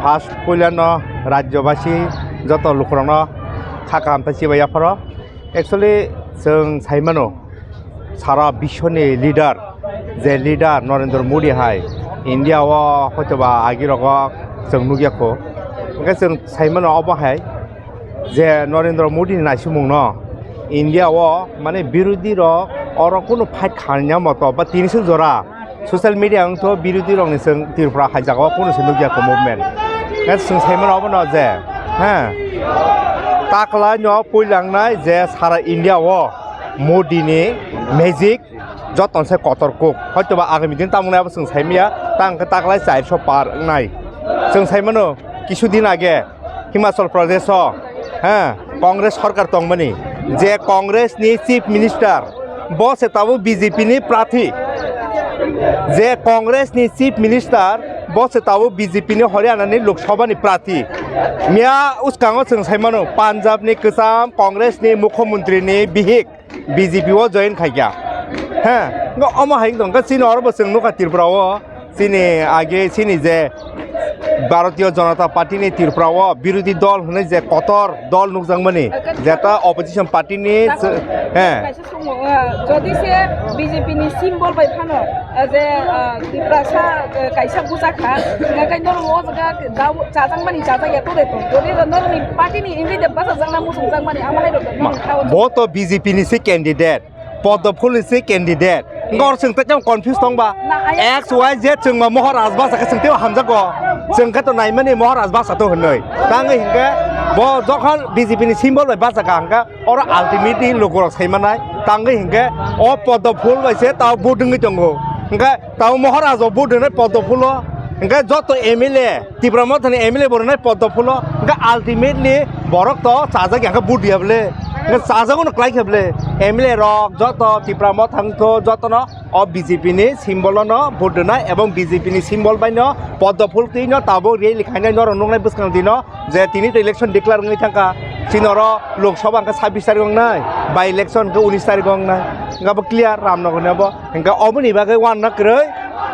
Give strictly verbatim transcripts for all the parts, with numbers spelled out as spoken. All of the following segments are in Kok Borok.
First puilano rajyobasi joto lukurokno kha kaham tei chibai yapharo. Actually, chwng saimano, sara bishwni leader, je leader Narendra Modi hai India o hoitoba agirogo chwng nukya kho. Hwnkhe chwng saimano obo hai je Narendra Modi ni naisingmungno India o mane birodhi rok oro kunu fight khaina moto ba tini suk jora social media wngtho birodhi rokni chwng Tripura hai jagao kunu se nukya kho movement. Hwnkhe chwng saimano obono je, ha, taklaino puilangnai je sara India o Modi ni magic joton se kotor kuk. Hoitoba agami din tamung nai abo chwng saimaya, tang khe taklai chairso par wngnai. Chwng saimano kisu din age Himachal Pradesh o, ha, Congress sorkar tongmani, je Congress ni Chief Minister, bo se tabuk B J P ni prathi. Je Congress ni Chief Minister, bo se tabuk B J P ni Haryana ni Lok Sabha ni prathi. Miya uskango chwng saimano, Punjab ni kwcham Congress ni Mukhyamantri ni bihik B J P o join khaikha. He, wngkha omo hai wngkha chini oro bo chwng nukha Tripura o. Chini age chini je Bharatiya Janata Party ni Tripura o birodhi dol hwnwi je kotor dol nukjakmani, jeta opposition party ni, he. Kaisa sungo, ah, jodi se B J P ni symbol bai phano, ah, je, ah, Tiprasa, ah, kaisa bujakha, hingkhe norok o jaga dao chajakmani chajakya to de to. Jodi norokni party ni wngwi de bachajakna muchungjakmani, amo hai rok Ma-, norok thago. Bo to B J P ni se candidate. Poddo phul ni se candidate. Ngor chwng tei confuse tongba. Na, ayang X Y Z chwng ma Maharaj basa khe chwng tei hamjago. Chwng khe to naimani Maharaj basa to hwnwi. Tangwi hinkhe bo jokhon B J P ni symbol bai basa kha hwnkhe oro ultimately lukurok sai manai. Tangwi hinkhe o poddo phul bai se tao vote wngwi tongo. Hinkhe tao Maharaj o vote hwnwi poddo phulo. Hinkhe joto M L A Tipra Mothani M L A bo rwnai poddo phulo, hwnkhe ultimately borok to chajak ya khe vote ya bwle, hwnkhe chajago no kwlai khe bwle. M L A rok joto Tipra Motha wngkho jotono o B J P ni symbol no vote rwnai ebong B J P ni symbol bai no poddo phul twi no tabuk rally khainai norok nuknai bwskang dino je tini to election declare wngwi thangkha. Chini oro Lok Sabha hwnkhe sabbish tarik wngnai, by election hwnkhe unis tarik wngnai, hwnkhe abo clear Ramnagar ni abo. Hingke oboni bagwi uanna kwrwi,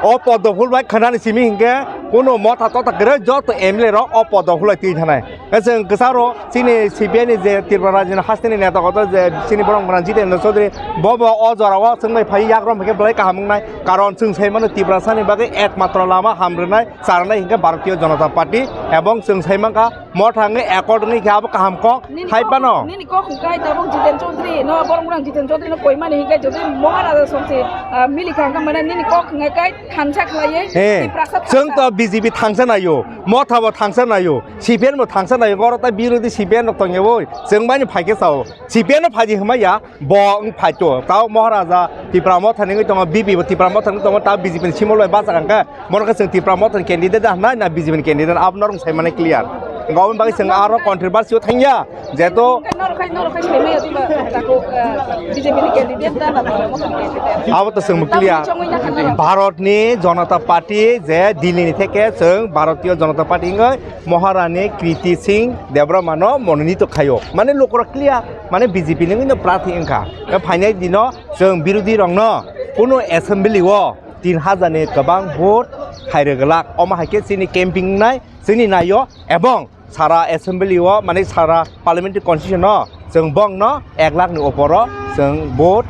o poddo phul bai khwnani simi hingke kuno motha totha kwrwi joto M L A rok o poddo phul bai twi thanai. Hingke chwng kwcharo chini C P I ni je Tripura rajyoni hasteni neta kotor je chini borok Ranjit Chandra Chaudhary bo bo o jora o chwng bai phai yakrom hingke belai kaham wngnai. Karon chwng sai mano Tiprasani bagwi ekmatro lama ham rwnai, cha rwnai hingke Bharatiya Janata Party ebong chwng sai mankha Motha wngwi accord wngwi khe abo kaham kok nini hai kok, phano. Nini kok hwnkhe tabuk Jiten Chaudhary no, borok rang Jiten Chaudhary no koimani hwnkhe jodi Maharaja somsi, ah, milikha hwnkhe mane nini kok hwnkhe kai thansa khlaiwi He, Tiprasa chwng thansa. To B J P thansa naio, Motha bo thansa naio, C P M bo thansa naio, oro tai birodhi C P M rok tongya boi, chwng bani phaikhe sao, C P M no phaidi hwmaya. Bo wng phaito, tao Maharaja Tipra Motha ni wngwi tongo, B P bo Tipra Motha ni wngwi tongo, tao B J P ni symbol bai bachak hwnkhe, bono khe chwng Tipra Motha ni candidate da hwnai na B J P ni candidate, abo norok sai mani clear. Hwnkhe aboni bagwi chwng aro controversy o thangya, jeto Norok khai, norok khai sai maya diba, tako, eh, B J P ni candidate da na Tipra Motha ni candidate. Abo to chwng clear. Tamo chongwi na kha norok. Bharat ni Janata Party je Delhi ni theke chwng Bharatiya Janata Party wngwi Maharani Kriti Singh Debbarma no mononito khaio. Mane lukurok clear, mane B J P ni wngwi no prathi wngkha. Phainai dino chwng birodhi rokno kuno assembly o tin hajar ni kwbang vote hai rwgwlak. Omo hai khe chini camping wngnai, chini naio, ebong sara assembly o, mane sara parliamentary constitution o chwng bongno ek lakh ni opor o chwng vote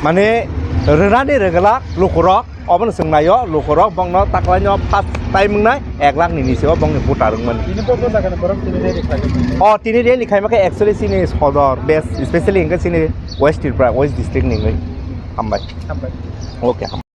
mane rwnani rwgwlak lukurok. Obono chwng naio, lukurok bongno taklaino first time wngnai ek lakh ni nisio bongni voter wngmani. Tini bo, bo jagani borok tini rally khlai. O, tini rally khaima khe actually chini sodor, best, especially hwnkhe chini West Tripura, West District ni wngwi. Hambai. Hambai. Okay, hambai.